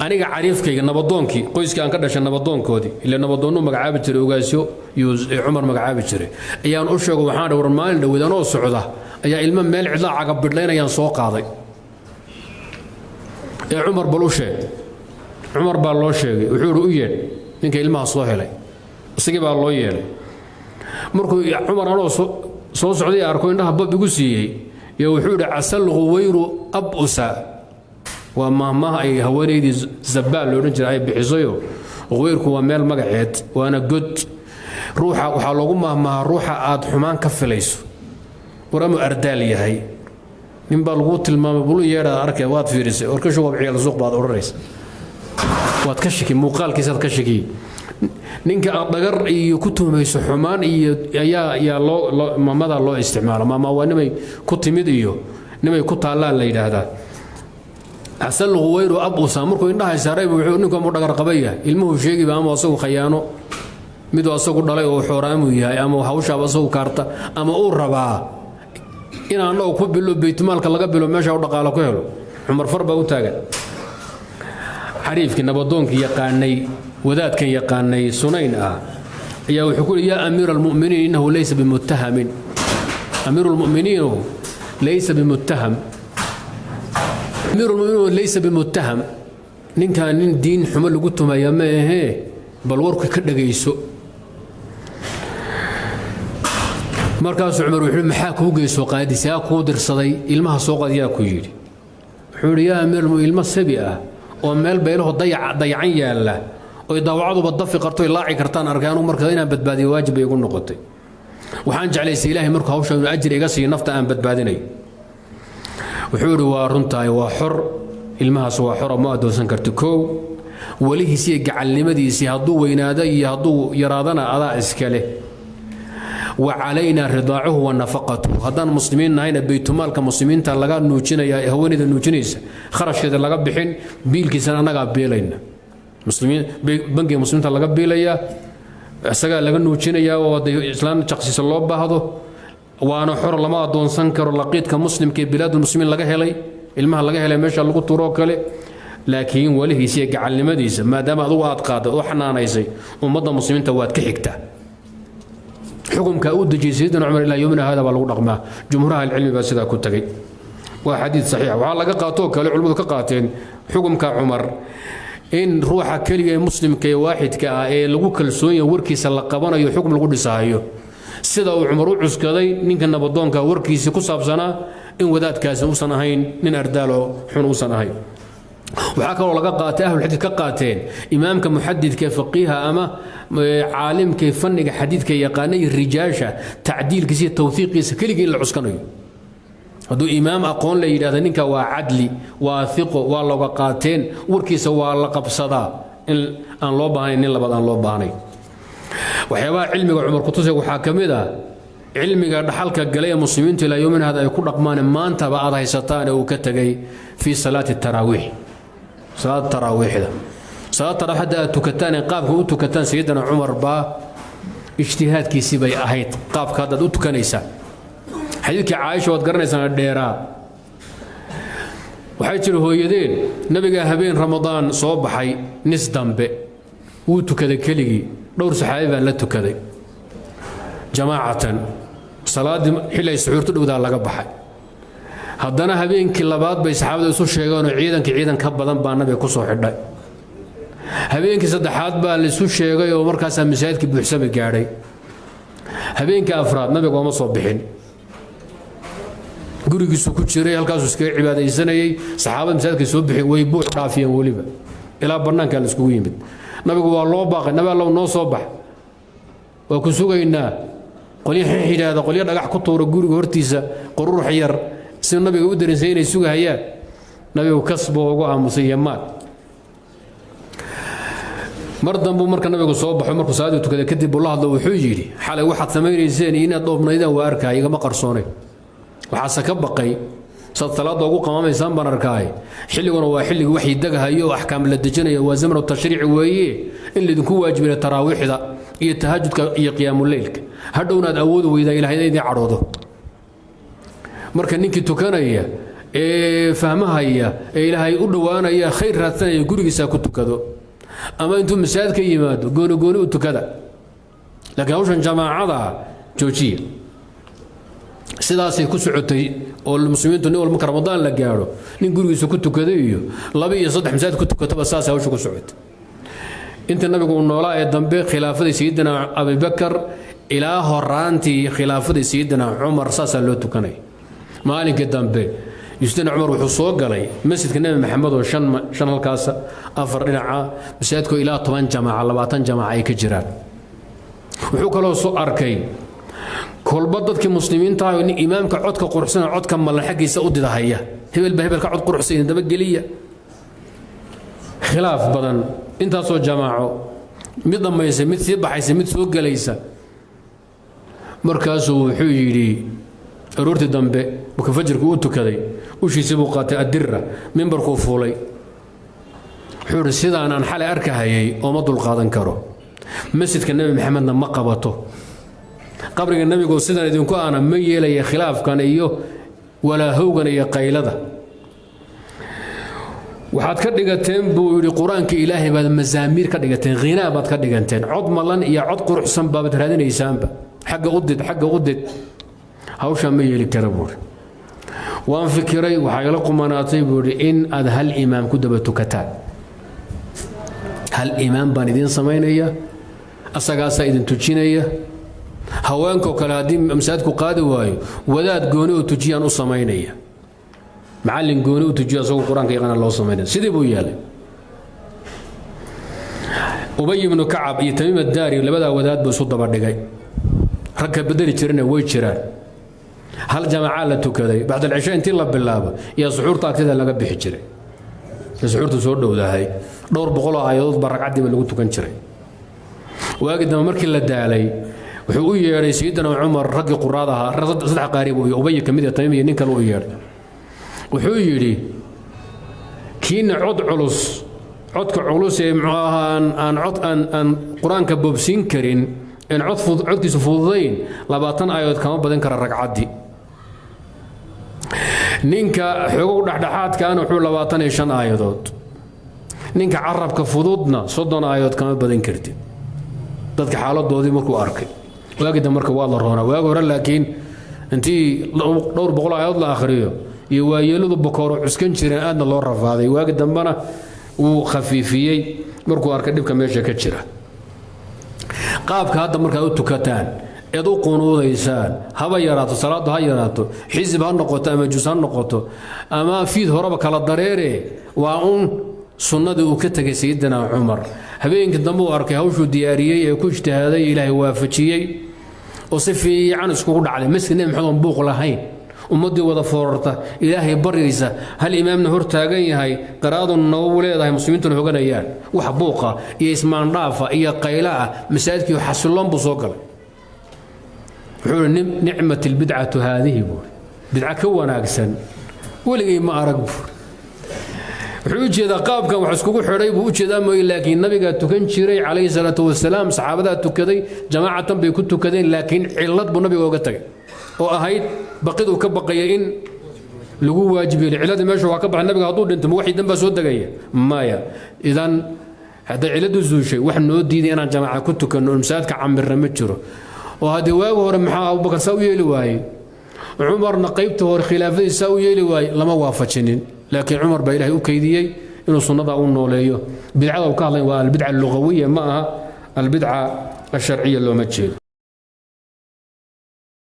Aniga cariifkayga, nabadoonkii qoyskii aan ka dhashay, nabadoonkoodii, ila nabadoonnuu magacaabi jiray, ogaasyo yuu Cumar magacaabi jiray, ayaan u sheego. Waxaan war maalin dhoweed anoo socda ayaa ilmo meel cidlaa cagabidhlaynayaan soo qaaday ee Cumar bal u sheeg. Cumar baa loo sheegay. Wuxuu ihi, u yeedh ninka ilmaha soo helay. Isagii baa loo yeedhay. Markuu Cumar anoo soo socday arko, indhaha bab igu siiyey iyo wuxuu yidhi, "Casal quwayru abusa." Waa maahmaaha ay haweenaydii Zabaal lo odhan jiray ay bixisayo. Quwayrku waa meel magaceed, waana god. Ruuxa waxaa loogu maahmaahaa ruuxa aad xumaan ka filayso. War amuu ardaal yahay, nin baa laguu tilmaamay, bulu yeedhaad arkay, waad fiirisay, warkashu waa ciyaal suuq baad odhanaysa. Waad ka shiki, muuqaalkiisaad ka shiki. Ninka aad dhagar iyo ku tuhmayso xumaan iyo ayaa loo maamada loo isticmaalo. Maama waa nimay ku timid iyo nimay ku taallaan la yidhaahdaa. Casal quwayru abusa. Markuu indhaha saaray, wuxuu ninku amuu dhagar qabaya, ilmuhu sheegiba ama asagu khayaano, miduu asagu dhalay oo xooraamuu yahay, ama hawshaaba asagu kaarta, ama uu rabaa in annagu ku bilo, baytmaalka laga bilo, meesha u dhaqaalo ku helo. Cumar far baa u taagan. Xariifkii nabadoonkii yaqaanay, wadaadkan yaqaanay Sunayn ah, ayaa wuxuu ku yidhi, "Yaa amiira almu'miniin, innahu laysa bimuttahamin. Amiiru lmu'miniinu laysa bimuttaham, amiiru lmu'miniin laysa bimuttaham. Ninkan nin diin xumo lagu tumaya ma ahee, bal warku ka dhagayso." Markaasuu Cumar wuxuu, "Maxaa kuu geyso qaadis? Yaa kuu dirsaday ilmaha soo qaad? Yaa ku yidhi?" Wuxuu yidhi, "Yaa amiir, ilmo sabi ah oo meel baylaho dayacan yaalla oy daawacaduba dafi karto, laaci kartaan arkay anugu. Marka inaan badbaadiyo waajib bay igu noqotay. Waxaan jeclaystay Ilaahay markuu hawsha inuu ajri iga siiyo nafta aan badbaadinayo." Wuxuu yidhi, "Waa runtahay, waa xor ilmahaas, waa xoro, ma addoonsan karti. Kow, welihiis iyo gacalnimadiisii hadduu weynaado iyo hadduu yaraadana adaa iskale. Wa calaynaa ridaacuhu wa nafaqatuhu. Haddaan muslimiin nahayna, baytumaalka muslimiinta laga nuujinaya, haweeneyda nuujinaysa kharashkeeda laga bixin, biilkiisana annagaa biilayna. Muslimiin, bangiga muslimiinta laga biilayaa, isagaa laga nuujinayaa, oo hadday islaam jaqsiisa loo baahdo. Waana xor, lama addoonsan karo. Laqiidka muslimka ee bilaadulmuslimiin laga helay, ilmaha laga helay, meesha lagu turoo kale. Laakiin welihiisa iyo gacalnimadiisa, maadaama adugu aad qaaday oo xanaanaysay, ummadda muslimiinta waad ka xigtaa." Xukumka uu dejiyey Sayidina Cumar ilaa yowmina hada baa lagu dhaqmaa. Jumhuuraha alcilmi baa sidaa ku tegey. Waa xadiid saxiix. Waxaa laga qaatoo kale, culimmadu ka qaateen xukumka Cumar, in ruuxa keliga ee muslimka ee waaxidka ah ee lagu kalsoon yahay warkiisa la qabanayo, xukum lagu dhisahayo, sida uu Cumar u cuskaday ninka nabadoonka warkiisii ku saabsanaa in wadaadkaasi uusan ahayn nin ardaaloo xun uusan ahayn. Waxaa kaloo laga qaatay, ahlulxadiid ka qaateen, imaamka muxadidka ee faqiiha ama caalimka ee fanniga xadiidka yaqaana iyo rijaasha tacdiilkiisa iyo tawhiiqiisa keligii in la cuskanayo. Hadduu imaam aqoon la yidhahda ninka waa cadli, waa hiqo, waa looga qaateen, warkiisa waa la qabsadaa, in aan loo baahnayn nin labaad aan loo baahnayn. Waxyaabaha cilmiga Cumar kutusay waxaa ka mid ah cilmiga dhaxalka galay ee muslimiintu ilaa yowmin hada ay ku dhaqmaan, maantaba aad haysataan, ee uu ka tegay fii salaati taraawiix, salaada taraawiixda. Salaad taraawiix hadda aad tukataan ee qaabka u tukataan, Sayidina Cumar baa ijtihaadkiisii bay ahayd qaabka haddaad u tukanaysaa. Xadiidkii Caaisha waad garanaysaan, dheeraa. Waxay tiri hooyadeen, nabiga habeen Ramadaan soo baxay nis dambe, wuu tukaday keligii, dhowr saxaabi baa la tukaday jamaacatan. Salaaddii xilli ay suxuurtu dhowdaa laga baxay. Haddana habeenkii labaad bay saxaabada isu sheegeenoo ciidankii ciidan ka badan baa nabiga ku soo xidhay. Habeenkii saddexaad baa laisu sheegay oo markaasaa masaajidkii buuxsami gaadhay. Habeenkii afraad nabiga ooma soo bixin, gurigiisu ku jiray, halkaasuu iskaga cibaadaysanayey. Saxaabada masaajidka soo bixin, way buux dhaafiyeen weliba, ilaa bannaankaa la iskugu yimid. Nabigu waa loo baaqay, "Nabi Allow, noo soo bax, waa ku sugaynaa." Qolyo yidhaahda, qolyo dhagax ku tuura guriga hortiisa, qururux yar, si nabiga u dareensay inay sugahayaan. Nabigu kasbuu ugu aamusay iyo maag. Mar dambuu marka nabigu soo baxo, markuu salaadii tukaday kadib buu la hadlo. Wuxuu yidhi, "Xalay waxaad samaynayseen iyo inaad dhoobnaydeen waa arkaay, igama qarsoonay. Waxaase ka baqay saad salaadda ugu qamaamaysaan baan arkaay. Xilliguna waa xilligii waxyi degahayo oo axkaam la dejinayo, waa zamanu tashriici weeye, in laydinku waajibinayo taraawiixda iyo tahajudka iyo qiyaamuleylka, hadhowna aad awoodi weydaa, Ilahay idin cadhoodo. Marka ninkii tukanaya Ee fahmahaya ee Ilaahay u dhowaanaya, khayr raadsanaya, gurigiisa ku tukado ama intuu masaajid ka yimaado gooni gooni u tukada, laakiin hawshan jamaacada joojiya. Sidaasay ku socotay oo muslimiintu nin walba marka Ramadaan la gaadho, nin gurigiisa ku tukaday iyo laba iyo saddex masaajid ku tukataba, saasay hawsha ku socotay inta Nabigu uu noolaa. Ee dambe, khilaafadii Sayidina Abibakar ilaa horaantii khilaafadii Sayidina Cumar, saasaa loo tukanay. Maalinkii dambe Sayidina Cumar wuxuu soo galay masjidka Nebi Maxamed oo shan shan halkaasa, afar dhinaca, masaajidkoo ilaa 10 jamaaca, 20 jamaaca ay ka jiraan. Wuxuu kaloo soo arkay kolba dadkii muslimiinta ah nin imaamka codka quruxsan, codka mallan xaggiisa u didahaya, hebel ba hebel ka cod quruxsan, dabageliya. Khilaaf badan, intaasoo jamaaco, mid dhammaysa, mid sii baxaysa, mid soo gelaysa. Markaasuu wuxuu yidhi aroortii dambe markuu fajirku u tukaday, ushiisii buu qaatay, adira, mimbarkuu fuulay. Wuxuu yidhi: "Sidaan aan xalay arkahayay ooma dulqaadan karo, masjidka Nebi Maxamedna ma qabato, qabriga Nebigu sidan idinku aana ma yeelaya khilaafkan iyo walaahowgan iyo qaylada. Waxaad ka dhigateen," buu yidhi, "Qur-aanka Ilaahay baad mazaamiir ka dhigateen, ghinaa baad ka dhiganteen, cod malan iyo cod quruxsan baabad raadinaysaanba, xagga u did, xagga u did. Hawshaa ma yeeli kara," buuhi. "Waan fikiray, waxaa ila qumanaatay," buu yidhi, "in aad hal imaam ku daba tukataan. Hal imaam baan idiin samaynaya, asagaasaa idin tujinaya. Haweenkoo kale haddii masaajidku qaadi waayo, wadaad gooni oo tujiyaan u samaynaya, macallin gooni u tujiyo asagoo qur-aanka yaqaana loo samaynaya." Sidii buu yeelay. Ubay ibnu Kacab iyo Tamiim Addaari, labadaa wadaad buu isu daba dhigay. Rag ka bedeli jirana way jiraan. Hal jamaacaa la tukaday. Bacd alcishaa intii la bilaabo iyo suxuurta agteeda laga bixi jiray. Suxuurtu soo dhowdahay, dhowr boqoloo aayadood baa ragcaddiiba lagu tukan jiray. Waagi dambe markii la daalay, wuxuu u yeedhay Sayidina Cumar raggii quraad ahaa, saddex qaari buu, Ubay ka mid ah, Tamiim iyo nin kale u yeedhay. Wuxuu yidhi: "Kiina cod culus, codka culus ee muxuu ahaa, aan cod aan qur-aanka boobsiin karin, een cod codkiisu fududayn, 20 aayadood kama badin kara ragcaddii. Ninka xoogow dhexdhexaadkaana wuxuu 25 aayadood. Ninka carabka fududna 30 aayadood kama badin kartid." Dadka xaaladoodii markuu arkay waagi dambe, marka waa la roonaa. Waagi hore laakiin intii dhowr boqol aayadood la akhriyo iyo waayeeladu bakooro cuskan jireen, aadna loo rafaaday. Waagi dambena wuu khafiifiyey markuu arkay dhibka meesha ka jira. Qaabka hadda markaad u tukataan eed u qunuudaysaan, haba yaraato salaaddu, ha yaraato, xisib ha noqoto ama jus ha noqoto ama fiid horeba kala dareere, waa un sunnadii uu ka tegay Sayidina Cumar. Habeenkii dambe uu arkay hawshuu diyaariyey ee ku ijtihaaday, Ilaahay waafajiyey oo si fiican iskugu dhacday, masjid Nebi Maxamed oon buuq lahayn, ummaddii wada foorarta, Ilaahay baryaysa, hal imaamna hor taagan yahay, qiraa'adu noogu leedahay, muslimiintuna hoganayaan, wax buuqa iyo ismaandhaafa iyo qayla ah, masaajidkii xasilloon buu soo galay. Wuxuu ihi: "نعمت البدعة هذه," buuri, "bidca ka wanaagsan weligay ma arag," buuri. Wuxuu u jeedaa qaabkan wax iskugu xidhay buu u jeedaa mooye, laakiin nabigaa tukan jiray calayhi salaatu wasalaam, saxaabadaa tukaday, jamaacatan bay ku tukadeen, laakiin cillad buu nabiga oga tagay oo ahayd baqiduu ka baqaya in lagu waajib yeelay. Cilladii meesha waa ka baxay. Nabiga hadduu dhinto, ma waxii dan baa soo degaya? Maya. Idan hadday cilladdu zuushay, wax noo diiday inaan jamaaca ku tukanno oo masaajidka camirna ma jiro. Oo haddii waagi hore maxaa Abubakar saa u yeeli waayey, Cumarna qaybta hore khilaafadiisa saa u yeeli waayey? Lama waafajinin, laakiin Cumar baa Ilahay u kaydiyey inuu sunnada u nooleeyo. Bidcada uu ka hadlay waa albidca allugawiya, ma aha albidca alsharciya, looma jeedo.